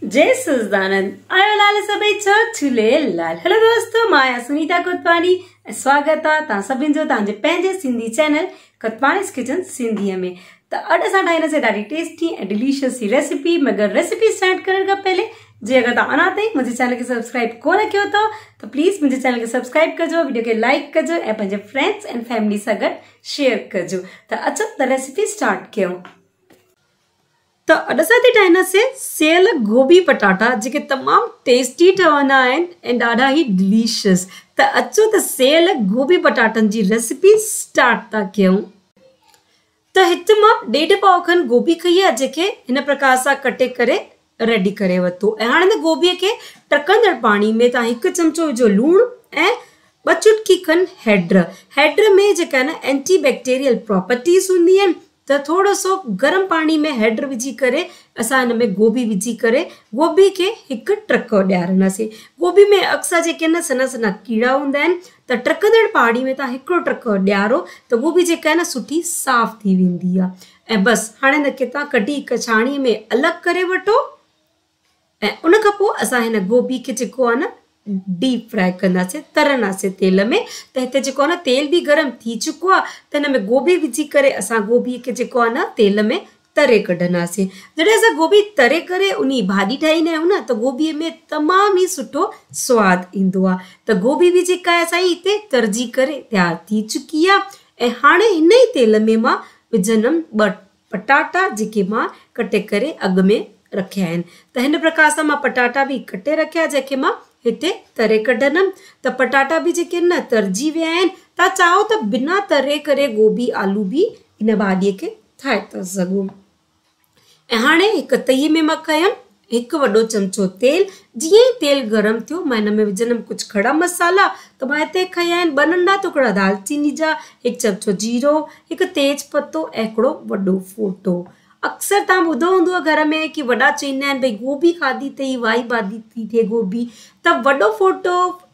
जय सजदानंद आयो लाल सभई चओ झूलेलाल। हेलो दोस्तों, मां आहियां सुनीता कोतवानी ऐं स्वागत आहे तव्हां सभिनी जो तव्हांजे पंहिंजे सिंधी चैनल कोतवानीस किचन सिंधीअ में। त अॼु असां ठाहींदासीं ॾाढी टेस्टी ऐं डिलीशियस सी रेसिपी। मगर रेसिपी स्टार्ट करण खां पहिले जे अगरि तव्हां अञा ताईं मुंहिंजे चैनल खे सब्सक्राइब कोन कयो अथव त प्लीज़ मुंहिंजे चैनल खे सब्सक्राइब कजो, वीडियो खे लाइक कजो ऐं पंहिंजे फ्रेंड्स ऐं फैमिली सां गॾु शेयर कजो। त अचो त रेसिपी स्टार्ट कयूं। त अॼु असां हिते ठाहींदासीं सेयल गोभी पटाटा, जेके तमामु टेस्टी ठहंदा आहिनि ऐं ॾाढा ई डिलीशियस। त अचो त सेयल गोभी पटाटनि जी रेसिपी स्टार्ट था कयूं। त हिते मां 1.5 पाव खनि गोभी खई आहे, जेके हिन प्रकार सां कटे करे रेडी करे वरितो। ऐं हाणे हिन गोभीअ खे टकंदड़ पाणी में तव्हां 1 चमचो विझो लूणु ऐं 2 चुटकी खनि हेड्र। हेड्र में जेका आहिनि एंटी बैक्टीरियल प्रॉपर्टीज़ हूंदी आहिनि, त थोरो सो गरम पाणी में हेड्र विझी करे असां हिन में गोभी विझी करे गोभी खे हिकु ट्रको ॾियारंदासीं। गोभी में अक्सर जेके आहिनि सना सना कीड़ा हूंदा आहिनि, त टकंदड़ पाणी में तव्हां हिकिड़ो ट्रको ॾियारो त गोभी जेका आहे न सुठी साफ़ थी वेंदी आहे। ऐं बसि हाणे हिनखे तव्हां कढी हिकु छाणीअ में अलॻि करे वठो। ऐं उन खां पोइ असां हिन गोभी खे जेको आहे न डीप फ्राई कंदासीं, तरंदासीं तेल में। त हिते जेको आहे न तेल बि गरम थी चुको आहे, त हिन में गोभी विझी करे असां गोभीअ खे जेको आहे न तेल में तरे कढंदासीं। जॾहिं असां गोभी तरे करे उन भाॼी ठाहींदा आहियूं न त गोभीअ में तमामु ई सुठो स्वादु ईंदो आहे। त गोभी बि जेका आहे असांजी हिते तरजी करे तयारु थी चुकी आहे। ऐं हाणे हिन ई तेल में मां विझंदमि 2 पटाटा, जेके मां कटे करे अॻु में रखिया आहिनि। त हिन प्रकार सां मां पटाटा बि कटे रखिया, जंहिंखे मां हिते तरे कढंदमि। त पटाटा बि जेके आहिनि न तरजी विया आहिनि। तव्हां चाहो त बिना तरे करे गोभी आलू बि हिन भाॼीअ खे ठाहे था सघो। ऐं हाणे हिकु तईअ में मां खयमि 1 वॾो चमचो तेल। जीअं ई तेल गरम थियो मां हिन में विझंदमि कुझु खड़ा मसाला। त मां हिते खयां आहिनि 2 नंढा टुकड़ा दालचीनी जा, 1 चमचो जीरो, 1 तेज पत्तो ऐं हिकिड़ो वॾो फोटो। अक्सर तव्हां ॿुधो हूंदो घर में की वॾा चवंदा आहिनि भई गोभी खाधी अथई, वाई भाॼी थी थिए गोभी। त वॾो फोटो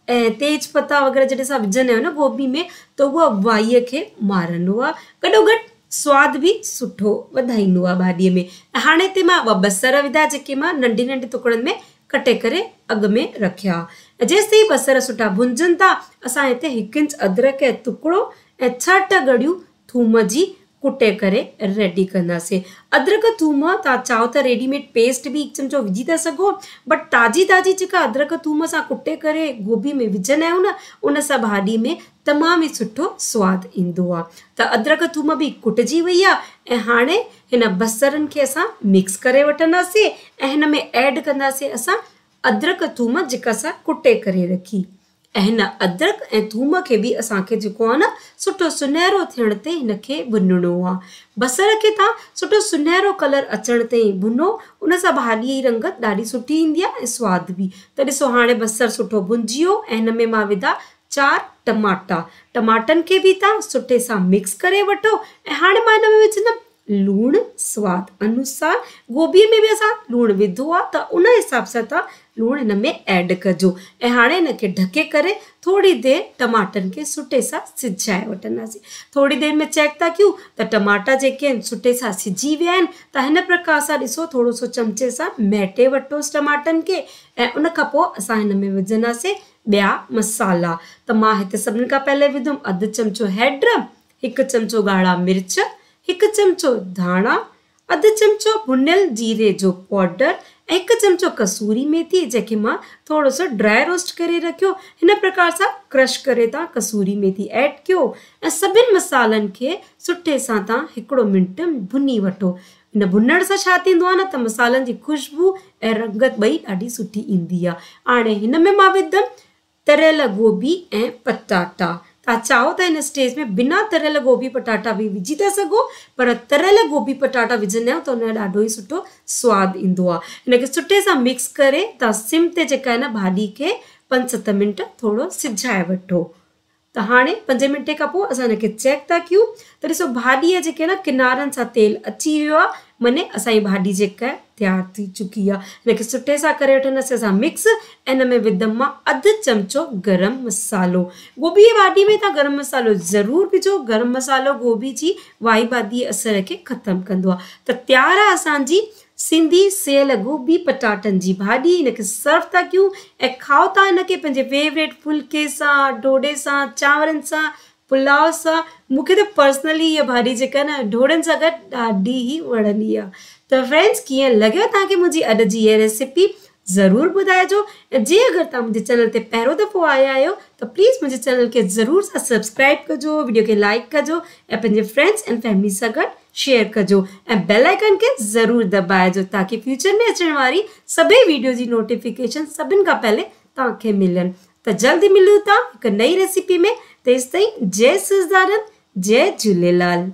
ऐं तेज पत्ता वग़ैरह जॾहिं असां विझंदा आहियूं न गोभी में त उहा वाईअ खे मारंदो आहे, गॾोगॾु स्वादु बि सुठो वधाईंदो आहे भाॼीअ में। हाणे हिते मां 2 बसर विधा, जेके मां नंढे नंढे टुकड़नि में कटे करे अॻु में रखिया। जेसि ताईं बसर सुठा भुंजनि था, असां हिते 1 इंच अदरक जो टुकड़ो ऐं 6 ॻड़ियूं थूम जी कुटे करे रेडी कंदासीं। अदरक थूम तव्हां चाहो त रेडीमेड पेस्ट बि 1 चमचो विझी था सघो, बट ताज़ी ताज़ी जेका अदरक थूम असां कुटे करे गोभी में विझंदा आहियूं न, उन सां भाॼी में तमामु ई सुठो स्वादु ईंदो आहे। त अदरक थूम बि कुटिजी वई आहे। ऐं हाणे हिन बसरनि खे असां मिक्स करे वठंदासीं ऐं हिन में ऐड कंदासीं असां अदरक थूम जेका असां कुटे करे रखी। ऐं हिन अदरक ऐं थूम खे बि असांखे जेको आहे न सुठो सुनहरो थियण ते हिनखे भुनणो आहे। बसर खे तव्हां सुठो सुनहरो कलर अचण ताईं भुनो, उन सां भाॼीअ जी रंगत ॾाढी सुठी ईंदी आहे ऐं स्वादु बि। त ॾिसो हाणे बसर सुठो भुंजी वियो ऐं हिन में मां विधा 4 टमाटा। टमाटनि खे बि तव्हां सुठे सां मिक्स करे वठो। ऐं हाणे मां हिन में विझंदमि लूणु स्वाद अनुसार। गोभीअ में बि असां लूणु विधो आहे त उन हिसाब सां तव्हां लूणु हिन में ऐड कजो। ऐं हाणे हिनखे ढके करे थोरी देरि टमाटनि खे सुठे सां सिझाए वठंदासीं। थोरी देरि में चेक था कयूं त टमाटा जेके आहिनि सुठे सां सिझी विया आहिनि। त हिन प्रकार सां ॾिसो थोरो सो चमचे सां मेटे वठोसि टमाटनि खे। ऐं उन खां पोइ असां हिन में विझंदासीं ॿिया मसाला। त मां हिते सभिनी खां पहिले विधुमि अधु चमचो हेड्र, 1 चमचो ॻाढ़ा मिर्च, 1 चमचो धाणा, अधु चमचो भुनियल जीरे जो पाउडर ऐं 1 चमचो कसूरी मेथी, जंहिंखे मां थोरो सो ड्राई रोस्ट करे रखियो। हिन प्रकार सां क्रश करे तव्हां कसूरी मेथी ऐड कयो ऐं सभिनी मसालनि खे सुठे सां तव्हां 1 मिंट भुनी वठो। हिन भुनण सां छा थींदो आहे न त मसालनि जी ख़ुशबू ऐं रंगत ॿई ॾाढी सुठी ईंदी आहे। हाणे हिन में मां विधमि तरियल गोभी ऐं पटाटा। तव्हां चाहो त हिन स्टेज में बिना तरियल गोभी पटाटा बि विझी था सघो, पर तरियल गोभी पटाटा विझंदा आहियूं त हुन जो ॾाढो ई सुठो स्वादु ईंदो आहे। हिनखे सुठे सां मिक्स करे तव्हां सिम ते जेका आहे न भाॼी खे 5-7 मिंट थोरो सिझाए वठो। त हाणे 5 मिंटे खां पोइ असां हिनखे चेक था कयूं त ॾिसो भाॼीअ जेके न किनारनि सां तेल अची वियो आहे, माने असांजी भाॼी जेका आहे तयारु थी चुकी आहे। हिनखे सुठे सां करे वठंदासीं असां मिक्स। ऐं हिन में विधमि मां अधु चमचो गरम मसालो। गोभी जी भाॼी में तव्हां गरम मसालो ज़रूरु विझो। गरम मसालो गोभी जी वाई भाॼी असर खे ख़तमु कंदो आहे। त तयारु आहे असांजी सिंधी सेयल गोभी पटाटनि जी भाॼी। हिनखे सर्व था कयूं ऐं खाओ था हिनखे पंहिंजे फेवरेट फुल्के सां, ढोडे सां, चांवरनि सां, पुलाव सां। मूंखे त पर्सनली इहा भाॼी जेका न ढोडनि सां गॾु ॾाढी ई वणंदी आहे। त फ्रेंड्स, कीअं लॻियो तव्हांखे मुंहिंजी अॼु जी इहा रेसिपी ज़रूरु ॿुधाइजो। ऐं जे अगरि तव्हां मुंहिंजे चैनल ते पहिरियों दफ़ो आया आहियो त प्लीज़ मुंहिंजे चैनल खे ज़रूरु सां सब्सक्राइब कजो, वीडियो खे लाइक कजो ऐं पंहिंजे फ्रेंड्स ऐं फैमिली सां गॾु शेयर कजो ऐं बेल आइकन खे ज़रूरु दॿाइजो ताकी फ्यूचर में अचण वारी सभई वीडियो जी नोटिफिकेशन सभिनि खां पहले तव्हांखे मिलनि। त जल्दी मिलूं था हिकु नई रेसिपी में। तेसि ताईं जय सजदानंद, जय झूलेलाल।